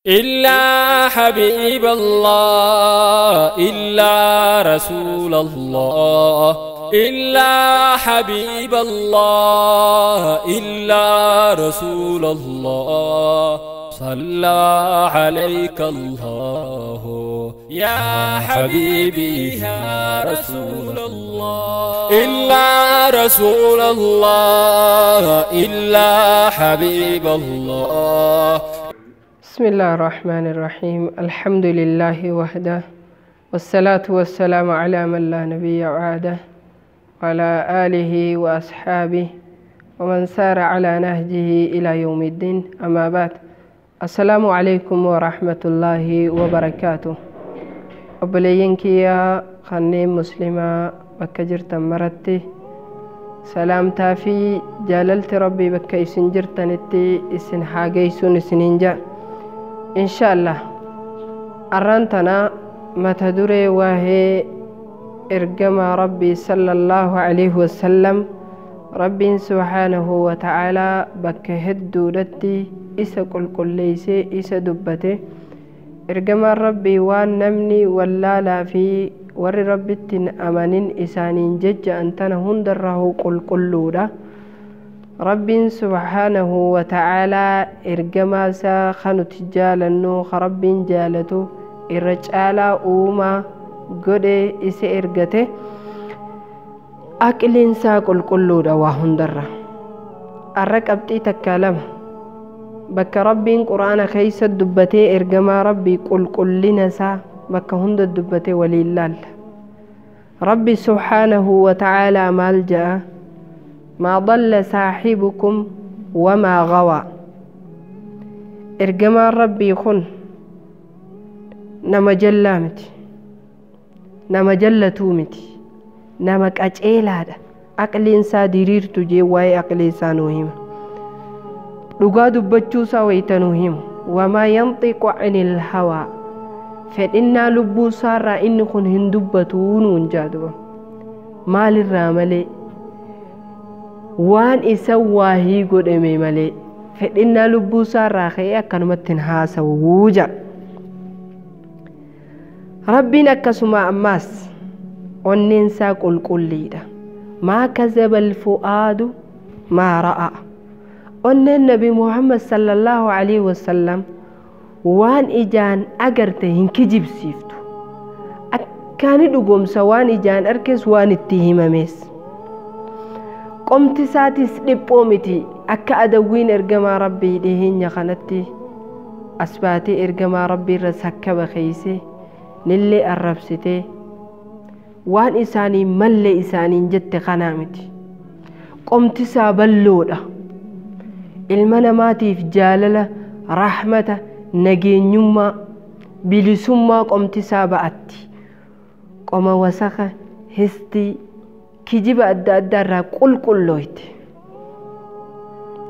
إلا حبيب الله، إلا رسول الله، إلا حبيب الله، إلا رسول الله، صلى عليك الله يا حبيبي يا رسول الله، إلا رسول الله، إلا حبيب الله. بسم الله الرحمن الرحيم. الحمد لله وحده، والصلاة والسلام على من لا نبي بعده، وعلى آله وأصحابه ومن سار على نهجه إلى يوم الدين. أما بعد، السلام عليكم ورحمة الله وبركاته. Obboleeyyan kiyya kanneen muslimaa bakka jirtan maratti, salaamtaa fi jaalalti Rabbii bakka isin jirtanitti isin haa geessuun isiniin jedha. Insha Allah arraan tana mata duree waa'ee ergamaa Rabbii sallallahu alaihi wasallam, Rabbiin subhaanahu wa ta'aalaa bakka hedduudhatti isa qulqulleessee isa dubbate. Ergamaan Rabbii waan namni wallaalaa fi warri Rabbitti hin amanin isaaniin jejja'an tana hundarraa qulqulluudha. Rabbiin subhaanahu wa ta'aalaa ergamaa isaa kan nuti jaalannu, kan Rabbiin jaalatu irra caalaa uumaa godhee isa ergate, aqliin isaa qulqulluudha waa hundarra. Arra qabxii takka lama bakka Rabbiin Quraana keessa dubbatee ergamaa Rabbii qulqullina isaa bakka hunda dubbatee waliin laalla. Rabbi subhaanahu wa ta'aalaa maal ja'a? ما ضل صاحبكم وما غوى. Ergamaan Rabbii kun nama jallaa miti, nama jallatuu miti, nama qaceelaadha. Aqliin isaa diriirtu jee waa'ee aqlii isaa nuu hima. Dhugaa dubbachuu isaa wayita nuu himu, وما ينطق عن الهوى, fedhinnaa lubbuu isaarraa inni kun hin dubbatuu nuun jaaduba. Maalirraa malee? Waan isa waahii godhame malee fedhinnaa lubbuu isaarraa ka'ee akkanumatti hin haasawuu jedha. Rabbiin akkasuma ammaas onneen isaa qulqulliidha. ما كذب الفؤاد ما رأى. Onneen Nabi Muhammad sallallahu alaihi wasallam waan ijaan agarte hin kijibsiiftu. Akkaani dhugoomsa waan ijaan arges, waan itti himames. Qomti isaatis dhiphoo miti, akka adawwiin ergamaa Rabbii dhiheenya kanatti as baatee ergamaa Rabbii irra sakkaba keeyse nillee arrabsitee waan isaanii mallee isaaniin jette kanaa miti. Qomti isaa bal'oodha. Ilma namaatiif jaalala, rahmata, nageenyummaa, bilisummaa qomti isaa ba'atti. Qoma wasaka, histii, kijiba adda addaa irraa qulqullooyte.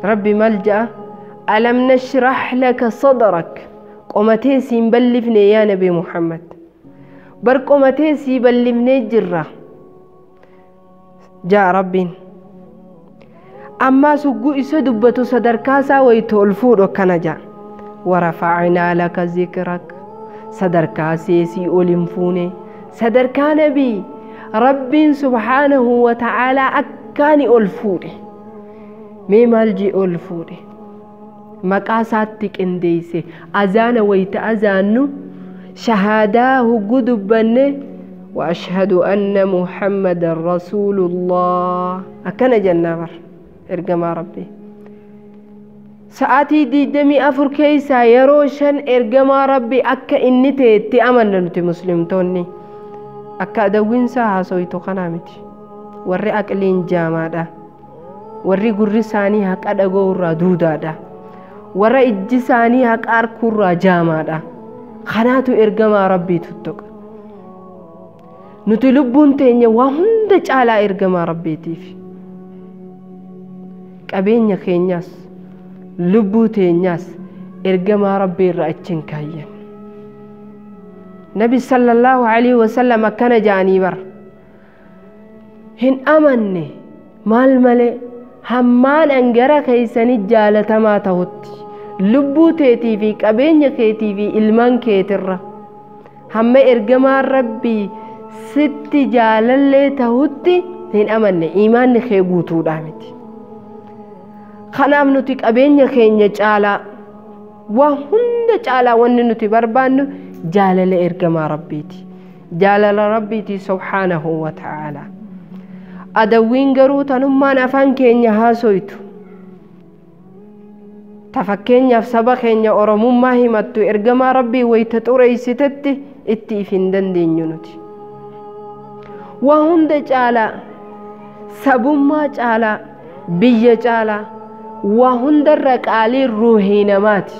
Rabbi maal ja'a? ألم نشرح لك صدرك. Qomatee siin bal'ifne yaa Nabi Muhammad? Bar qomatee sii bal'ifnee jirra jaa Rabbiin. Ammaa sugguu isa dubbatu sadarkaa isaa wayita ol fuudhu akkana jaa: ورفعنا لك ذكرك. Sadarkaa seesii ol hin fuune. Sadarkaa nabii Rabbiin subhaanahu wa ta'aalaa akkaani ol fuudhe. Mee maal jee ol fuudhe? Maqaa isaatti qindeeyse. Azaana wayita azaannu, shahaadaa hugguu dubbanne, وأشهد أن محمدا رسول الله akkana jennaa bar. Ergamaa Rabbii sa'aatii 24 keessaa yeroo 5 ergamaa Rabbii akka inni ta'e itti amanna nuti muslimtoonni. Akka adawwiinsaa haasoytu kanaa miti. Warri aqliin jaamaadha, warri gurri isaanii haqa dhaga'uurraa duudaadha, warra ijji isaanii haqa arkuurraa jaamaadha. Kanaatu ergamaa Rabbii tuttuqa. Nuti lubbuun teenya waa hunda caalaa ergamaa Rabbiitiif. Qabeenya keenyaas lubbuu teenyaas ergamaa Rabbii irra achi hin kaayyan. Nabi sallallahu alaihi wasallam akkana ja'anii bara: Hin amanne maal malee hammaan an gara keeysanii jaalatamaa ta'utti. Lubbuu teetii fi qabeenya keetii fi ilmaan keetirra hamma ergamaan rabbii sitti jaalallee tahutti hin amanne, imaanni kee guutuudhaa miti. Kanaaf nuti qabeenya keenya caalaa, waa hunda caalaa, wanni nuti barbaannu jaalala ergamaa rabbiiti, jaalala rabbiiti subhaanahu wa ta'aalaa. Adawwiin garuu tanummaan afaan keenya haasoytu, ta fakkeenyaaf saba keenya oromummaa himattu, ergamaa rabbii wayta xureessitetti itti if hin dandeenyu. Nuti waa hunda caalaa, sabummaa caalaa, biyya caalaa, waa hundarra qaalii ruuhii namaati.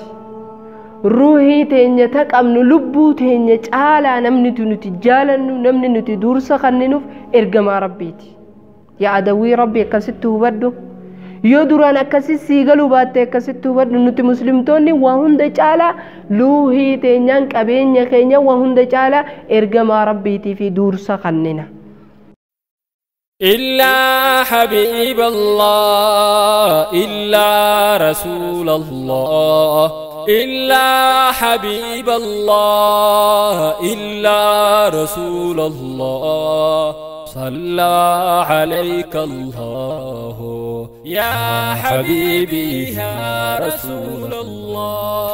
Ruuhii teenya ta qabnu, lubbuu teenya caalaa namni nuti jaalannu, namni nuti dursa kenninuuf ergamaa rabbiiti. Yaa adawwii rabbi, akkasitti hubadhu. Yoo duraan akkasi sii galuu baatte, akkasitti hubadhu. Nuti muslimtoonni waa hunda caalaa luuhii teenyaan, qabeenya keenya, waa hunda caalaa ergamaa rabbiitii fi dursa kennina. إلا حبيب الله، إلا رسول الله، إلا حبيب الله، إلا رسول الله. صلى عليك الله يا حبيبي يا رسول الله.